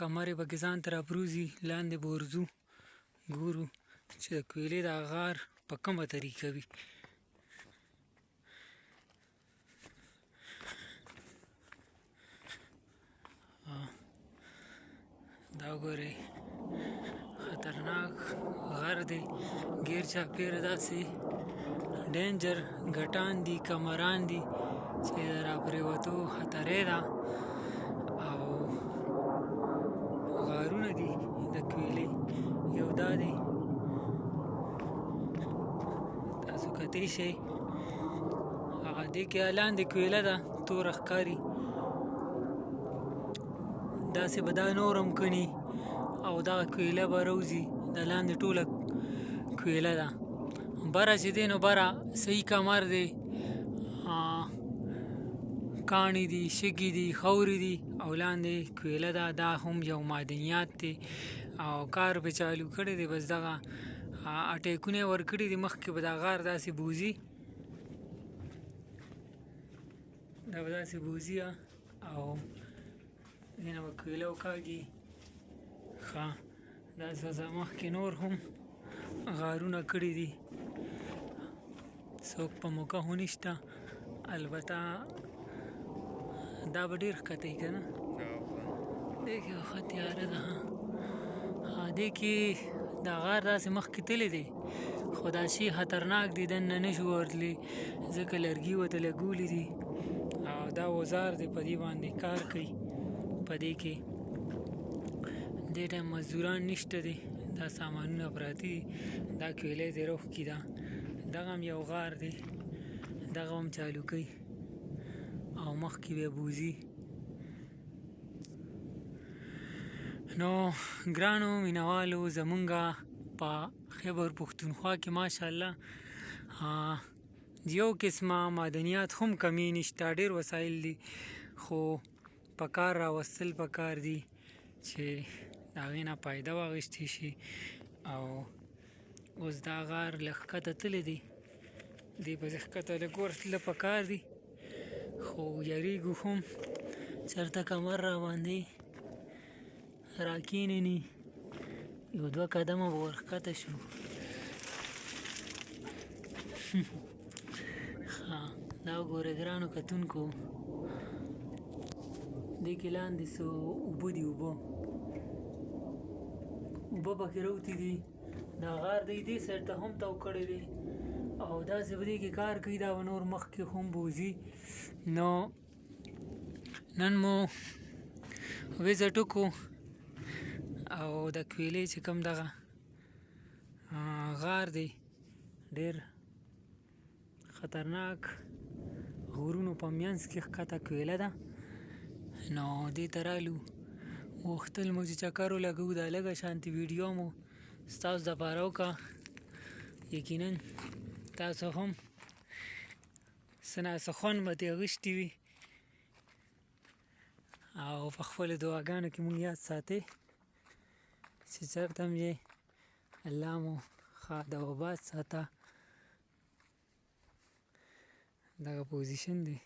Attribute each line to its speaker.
Speaker 1: کمرې پکې ځان ته راپروځي، لاندې به ورځو ګورو چې د کویلې دا غار په کومه طریقه وي. دا ګورئ خطرناک غر دی، ګیر چاپېره داسې ډینجر ګټان دي، کمران دي چې راپرېوتو خطرې ده او غارونه دي د کویلې. یو دا دی، تاسو کتی شئ، هغه دې کې لاندې کویله ده توره ښکاري، داسې به دا نور هم کني او دغه کویله به راوځي. دا لاندې ټوله کویله ده. بره چې دی نو بره صحیح کمر دی، کاڼي دي، شګې دي، خاورې دي او لاندې کویله ده. دا هم یو معدنیات دی او کار به چالو کړی دی. بس دغه اټیکونه یې ورکړي دي، مخکې به دا غار داسې بوځي، دا به داسې بوځي او دې نه به کویله وکاږي. ښه داسې مخکې نور هم غارونه کړي دي، څوک په موقع خو نشته، البته دا به ډېر ښکته وي که نه؟ دې کې ښه تیاره ده. ها دې کې دا غار داسې مخکې تللی دی، خو دا شی خطرناک دی، دننه نه شو ورتلی ځکه لرګي ورته لګولي دي او دا وزار دی، په دې باندې کار کوي. په دې کې دې ټایم مزدوران نشته دي، دا سامانونه پراته دي. دا کویله دې روخ کې ده، دغه هم یو غار دی، دغه هم چالو کوي او مخکې بیا بوځي. نو ګرانو مینوالو، زمونږه په خیبر پښتونخوا کې ماشاءالله یو قسمه معدنیات هم کمی نشته، ډېر وسایل دي، خو په کار راوستل پکار دي چې د هغې نه فایده واخیستی شي. او اوس دا غار لږ ښکته تللی دی، دې پسې ښکته لږ ورتله پکار دي، خو یریږو هم چېرته کمر راباندې راکینني. یو دوه قدمه به ورښکته شو. ښه دا وګورئ ګرانو کتونکو، دې کې لاندې څه اوبه دي، اوبه اوبه پکې راوتي دي. دا غار دی دې سایډ ته هم تاو کړی دی او داسې په دې کې کار کوي، دا به نور مخکې هم بوځي. نو نن مو ویزټ وکړو او د کویلې چې کوم دغه غار دی، ډېر خطرناک غرونو په منځ کې ښکته کویله ده. نو دې ته رالو، غوښتل مو چې چکر ولګوو، دا لږه شانتې ویډیو مو ستاسو دپاره وکړه. یقینا تاسو هم څه ناڅه خوند به ترې اخیستي وي او په خپلو دعاګانو کې مونږ یاد ساتئ چې چېرته هم یې الله مو ښاد او آباد ساته. دغه پوزیشن دی.